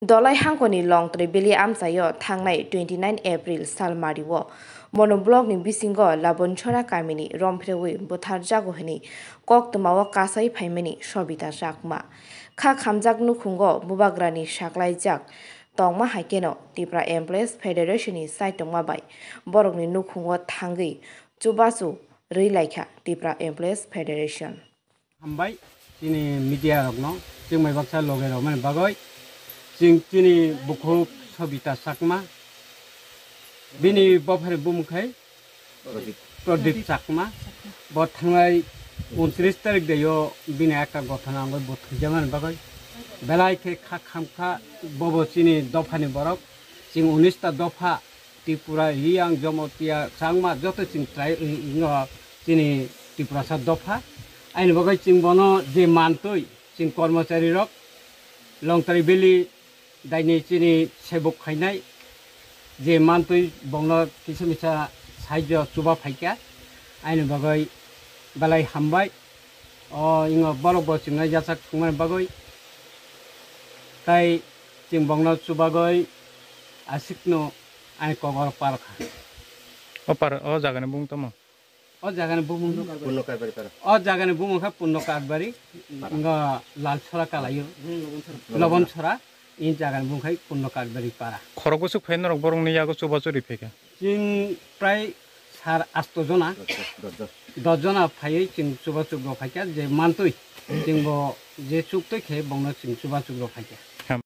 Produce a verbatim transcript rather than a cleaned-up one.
Dolai hangkoni Longtri Valley amchaio thangnai twenty nine April salmario Mono blockni bisingo Labonchora kamini romphreui butharjago hwnwi koktwmao kasai phaimani Sobita Chakma. Kha khamjak nukhungo bubagrani saklaijak tongma hai kheno Tipra Employees Federationni saitongma bai borokni nukhungo thangwi chubachu rwi laikha Tipra Employees Federation. Hambai chini media rokno chwng bai baksa loge rwmani bagwi. Chwng chini bukhuk Sobita Chakma, bini bophani bumung khai Pradip Chakma. Bo thangnai untris tarik dayo bini ekta gothana wngwi bo thwijakmani bagwi belai khe kha khamkha. Bobo chini dophani borok, chwng unis ta dopha Tripura, Riyang, Jomotia, Changma joto chwng trai, i-, ingo chini Tiprasa dopha. Aini bagwi chwng bono je mantwi chwng kormochari rok Longtari Valley daini chini sebuk khainai je mantwi bongno kisa misa saijo chuba phaikha. Aini bagwi belai hambai. O ingo borok bo chwngno yachak thwngmani bagwi. Tai chwng bongno chubagwi asikno ani kok oro par kha. O par, o jagani bumung tamo? O jagani bumung, Punno Karbari para. O jagani bumung kha Punno Karbari, Para. Ingo Lalsora kalaio. Hmm, Lobonsora. Lobonsora, in jagani bumung khai Punno Karbari para. Khorok bwswk phai norok borokni yago chubachu ri phaikha? Chwng prai sar asto jona, Dos, dos, dos. Dos jona phaiwi chwng chubachuk rok phaikha, je mantwi chwng bo je chuktwi khe bongno chwng chubachuk rok phaikha.